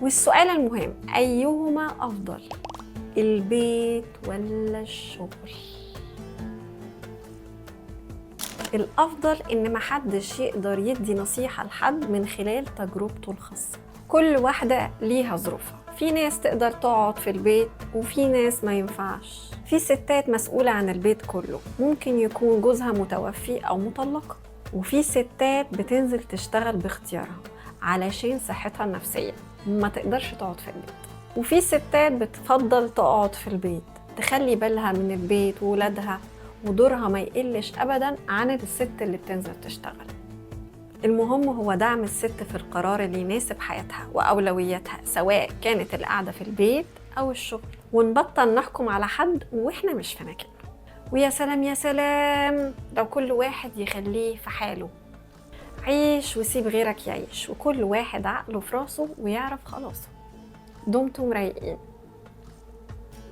والسؤال المهم، أيهما أفضل، البيت ولا الشغل؟ الأفضل إن محدش يقدر يدي نصيحة لحد من خلال تجربته الخاصة. كل واحدة ليها ظروفها، في ناس تقدر تقعد في البيت وفي ناس ما ينفعش. في ستات مسؤولة عن البيت كله، ممكن يكون جوزها متوفي أو مطلقة، وفي ستات بتنزل تشتغل باختيارها علشان صحتها النفسية ما تقدرش تقعد في البيت، وفي ستات بتفضل تقعد في البيت تخلي بالها من البيت وولادها، ودورها ما يقلش أبداً عن الست اللي بتنزل تشتغل. المهم هو دعم الست في القرار اللي يناسب حياتها وأولوياتها، سواء كانت القعدة في البيت أو الشغل، ونبطل نحكم على حد وإحنا مش في مكانه. ويا سلام يا سلام لو كل واحد يخليه في حاله، عيش وسيب غيرك يعيش، وكل واحد عقله في راسه ويعرف خلاصه. دمتم رايقين.